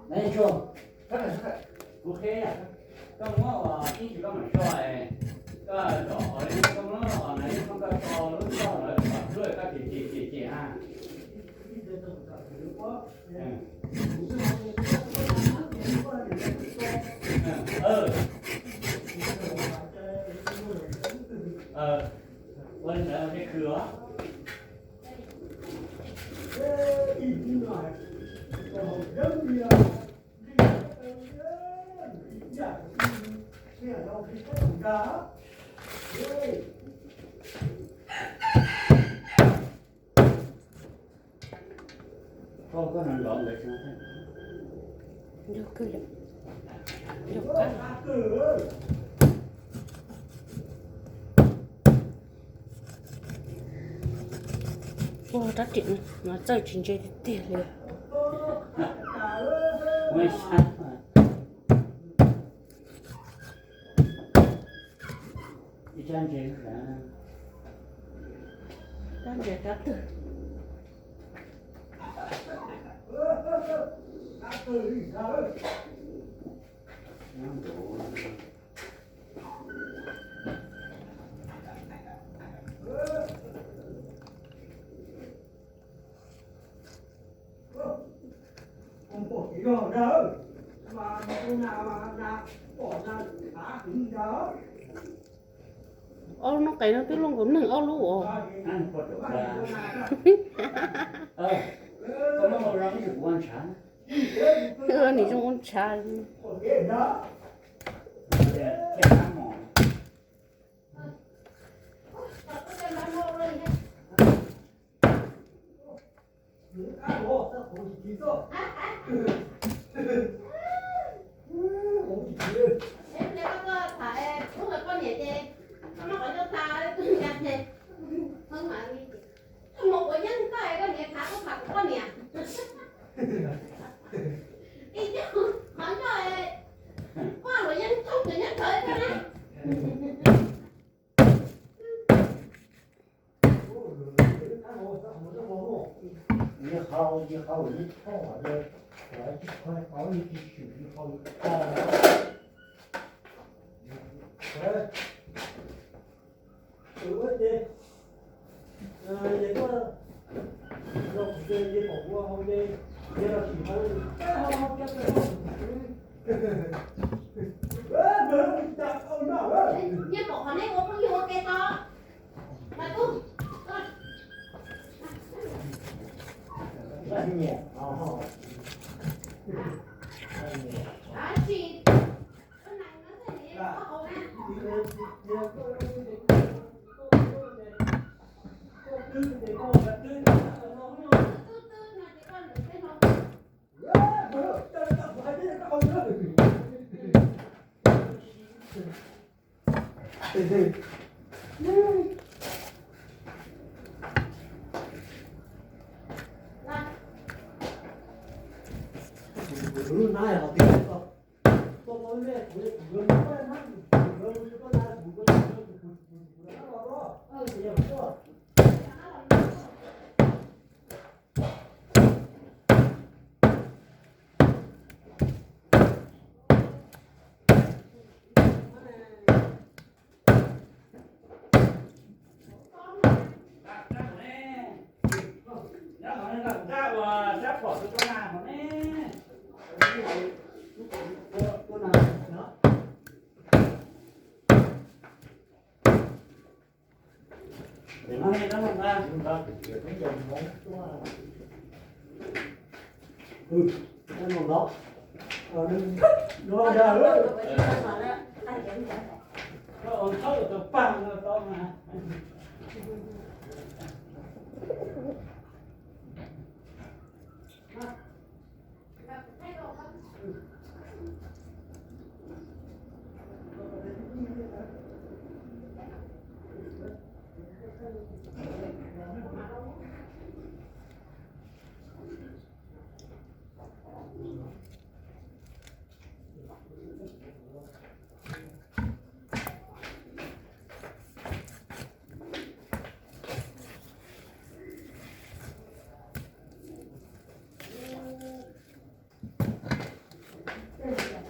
Nais Tsuag, kuv qhia, koj muab ib tsis koj mam tso, koj zom, koj muab nais yeeb koj tso lub tog lawm kom hlub koj ces ces ces ces a. Ua li ntawd ces khwv os. Koj, koj no lov ntawd tsis, yog kawg yom, yog qab. Ua rab riam no txawj tsis ntse tiag tiag li. Rab ntse, rab ntse rab twg. Ob lub noob qes no twb luaj nkaus neeg ob lub os. Nim zoo ua ntshav. Ntawd